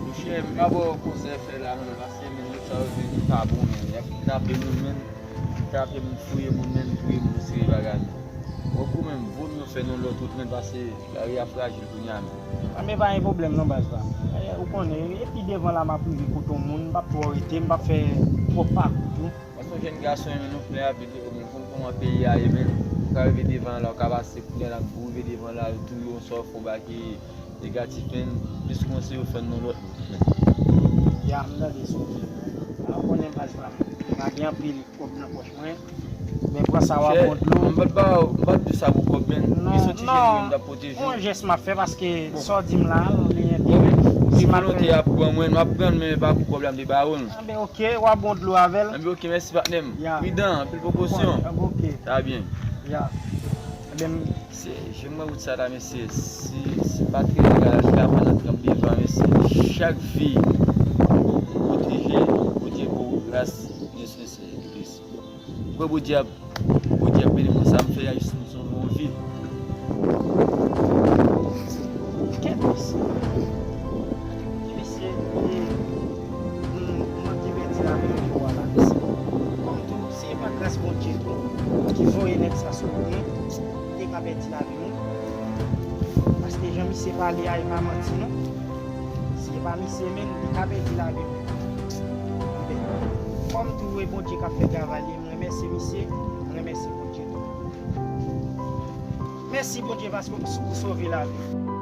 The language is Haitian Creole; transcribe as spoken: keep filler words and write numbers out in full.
Monchè, m pa ba w konsèy fè la, non, paske menm lòt sa yo vini pa bon, menm. Y ap kidnape moun, menm. Kidnape moun, fouye moun, menm, touye moun, sere bagay, menm. Bon, kou menm, vo mye w fè nan lòt wout, menm, paske lari a frajil kounye a, menm. A, men pa gen pwoblèm, non, baz la. E, ou konnen, e pi devan la, m ap rive kote yon moun, m p ap twò rete, m p ap fè twòp pakou tou. Paske yon jèn gason, menm, nou plen avil, ou menm, konn kòman peyi a ye, menm. Ou ka rive devan la, ou ka pase kounye a, la, ou rive devan la, yo touye w, swa w fè yon bagay ki negatif, menm, plis kòmanse yo fè n nan lòt moun. Ya, m tande sa w di. A, ou konnen baz la. Pa gen anpil kòb nan pòch mwen. Men pran sa w a bon dlo. M pa t ba w, m pa t di w sa pou kòb, menm. Non, non. Yon jès m ap fè paske sa w di m la, li enterese m. Si volonte a pou ban mwen, m ap pran l, men pa pou kòb la, m te ba ou l. A, ben, oke, w a bon dlo avè l. A, ben, oke, mèsi, patnè m. Ya. Pridan, anpil prekosyon. Oke. Sa byen. Ya. Ebyen, se, jan m wè wout sa la, mesye, si, si pa trè legal, si la pa nan tranp devan, mesye, chak vi pwoteje, Bondye ba w gras, mesye, se plis. Bon, Bondye ap, Bondye ap beni mwen, sa m fè a, jis m son bon vi. Kèt, mesye. Mesye, e, m, m manke pèdi lavi m pou a la, mesye. Kòm tou, se pa gras Bondye tou ki voye nèg sa sou mwen, m te ka pèdi lavi m wi. Paske jan misye pale a, e pa manti non. Si e pa misye menm, li ka pèdi lavi m. Enben, kòm tou e Bondye k ap fè travay li, m remèsye misye, m remèsye Bondye tou. Mèsi Bondye paske ou, ou sove lavi m.